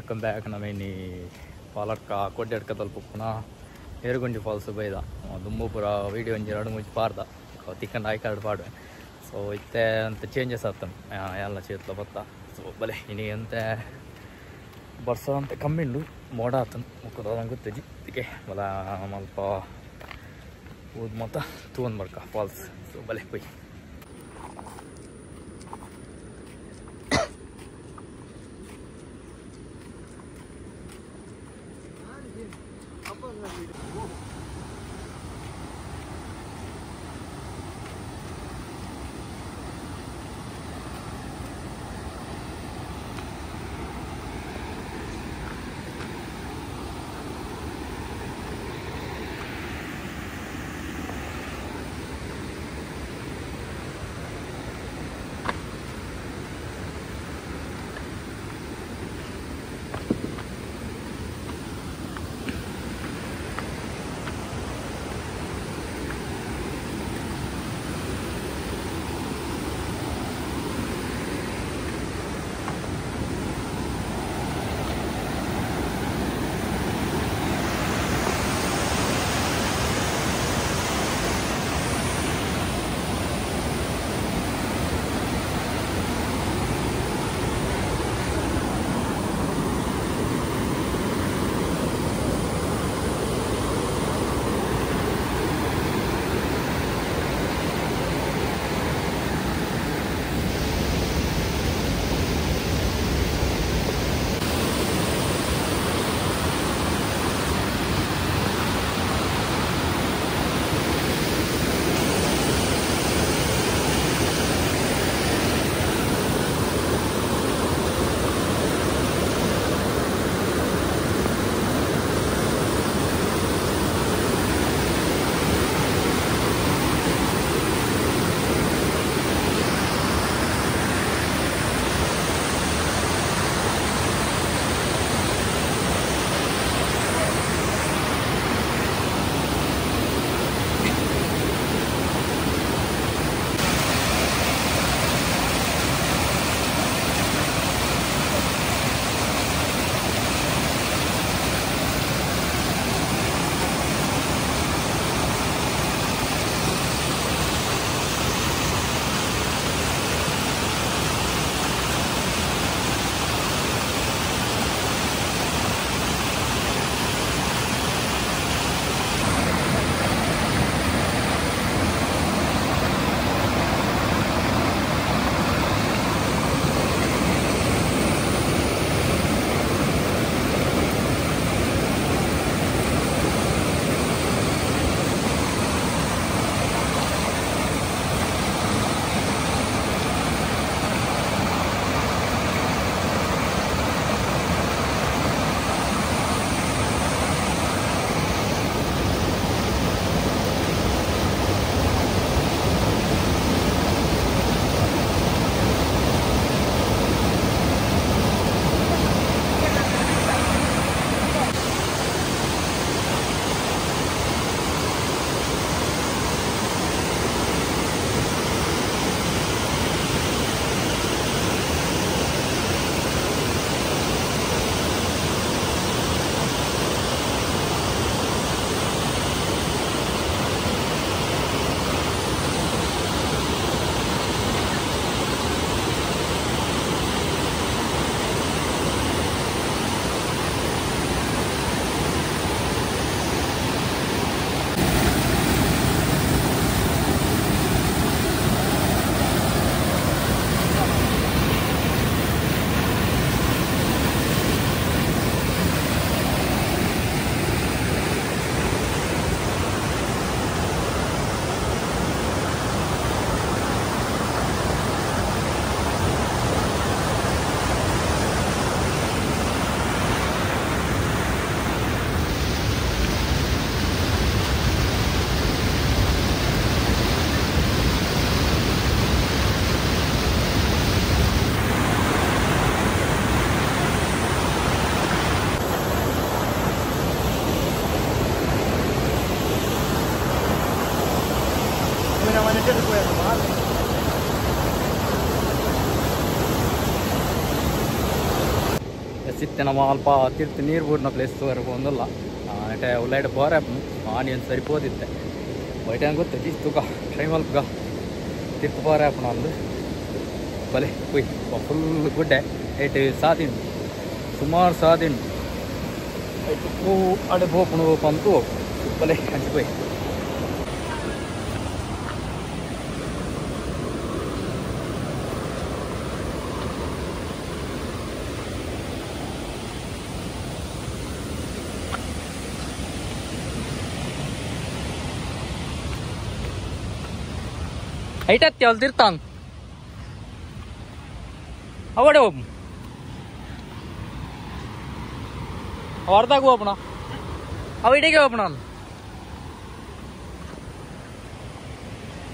Welcome back. ನಮೈನಿ Paladka ಕೋಡ್ಯಡ್ಕದಲ್ಪ ಪುನ ಏರುಗುಂಜಿ falls ಬೈದ ದುಂಬು ಪೂರ ವೀಡಿಯೋ ಒಂಜಿ ಎರಡು ಮುಂಚಿ ಪಾರ್ದ ತಿಕ್ಕಂಡ ಆಯ್ಕಾಡ್ ಪಾಡುವೆ. ಸೊ ಇತ್ತೆ ಅಂತ ಚೇಂಜಸ್ ಆತನು ಎಲ್ಲ ಚೇತ್ಲ ಬತ್ತ. ಸೊ ಬಲೆ ಇನಿ ಅಂತೆ ಬರ್ಸ ಅಂತ ಕಮ್ಮಿ ಉಂಡು ಮೋಡ ಆತನು ಮುಕ್ಕದ ಗೊತ್ತಿಜ್ಜಿ ಇದಕ್ಕೆ ಬಲ ಮಲ್ಪ ಊದ್ ಮೊತ್ತ ತೂನ್ ಬರ್ಕ ಫಾಲ್ಸ್. ಸೊ ಬಲೆ ಪೋಯ್. ಇಂಚಿತ್ತೆ ನಮ್ಮ ಅಲ್ಪ ತಿರ್ತು ನೀರು ಬೂರ್ನ ಪ್ಲೇಸ್ ಒಂದಲ್ಲ ನೆಟೆ ಉಳ್ಳಾಯ್ಡ್ ಬೋರ್ ಆನಿ ಒಂದು ಸರಿ ಪೋದಿತ್ತೆ ಬೈಟ್ ಹಂಗೆ ಗೊತ್ತು ತೂಕ ಟ್ರೈ ಮಲ್ಪಗ ತಿರ್ತು ಬೋರ್ ಆ್ಯಪ್ನ ಒಂದು ಬಲೆ ಪುಯ್ ಫುಲ್ ಗುಡ್ಡೆ ಏಟ್ ಸಾದಿನ್ ಸುಮಾರು ಸಾದಿನ್ ಐಟ್ ಪೂ ಅಡೆ ಬೋಪುಣು ಪಂತು ಬಲೆ ಅಂಚು ಪೋಯ್ ಐಟ್ ಅತ್ತಿ ಅವಳು ತಿರ್ತಾಂಗ್ ಅವಡೆ ಹೋಗ್ ಅರ್ಧಾಗ ಹೋಗೋಣ ಅವ ಇಡೀಗೆ ಹೋಗೋಣ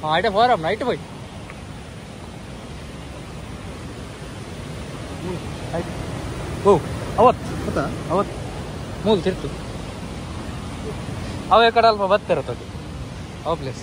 ಹಾಂ ಐಟೆ ಫೋರಪ್ನ ಐಟೆ ಪೋಯ್ ಓ ಅವತ್ತು ಅವತ್ತು ಮೂಲು ತಿರ್ತು ಅವ ಕಡೆ ಅಲ್ಪ ಬತ್ತಿರತ್ತದು ಅವ ಪ್ಲೇಸ್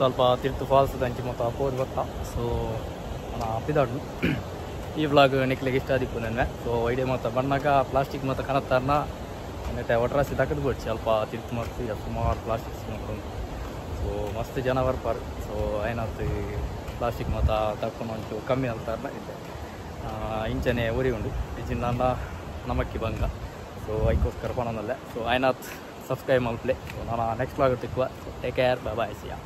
ಸ್ವಲ್ಪ ತಿರ್ತು ಫಾಲ್ಸ್ ದಂಚಿ ಮೊತ್ತ ಪೋದು ಬತ್ತ. ಸೊ ನಾ ಪಿದಾಡು ಈ ವ್ಲಾಗ್ ನಿಕ್ಲೆಗ್ ಇಷ್ಟ ಆದಿಪ್ಪು ನೆನ್ನೆ. ಸೊ ಐಡಿಯಾ ಮಾತ ಬಣ್ಣಾಗ ಪ್ಲಾಸ್ಟಿಕ್ ಮಾತ ಕನತ್ತಾರನ ನೆಟ್ಟೆ ಒಟ್ರಾಸಿ ತಕ್ಕದು ಬೋಡ್ಚಿ ಅಲ್ಪ ತಿರ್ತು ಮಸ್ತ್ ಸುಮಾರು ಪ್ಲಾಸ್ಟಿಕ್ ಸೊ ಮಸ್ತ್ ಜನ ಬರ್ಪಾರು. ಸೊ ಐನಾತ್ ಪ್ಲಾಸ್ಟಿಕ್ ಮಾತ ತಕ್ಕೊಂಡು ಒಂಚೂರು ಕಮ್ಮಿ ಅಲ್ತಾರನ ಇತ್ತೆ ಇಂಚನೆ ಉರಿ ಉಂಡು ಇಜ್ಜಿಂದಾಂಡ ನಮಕ್ಕಿ ಬಂಗ. ಸೊ ಐಕೋಸ್ಕರ ಪಣೊಂದಲ್ಲೆ. ಸೊ ಐನಾತ್ ಸಬ್ಸ್ಕ್ರೈಬ್ ಮಲ್ಪಲೆ. ಸೊ ನಾನು ನೆಕ್ಸ್ಟ್ ವ್ಲಾಗ್ ತಿಕ್ಕುವ. So take care, bye bye, see ya.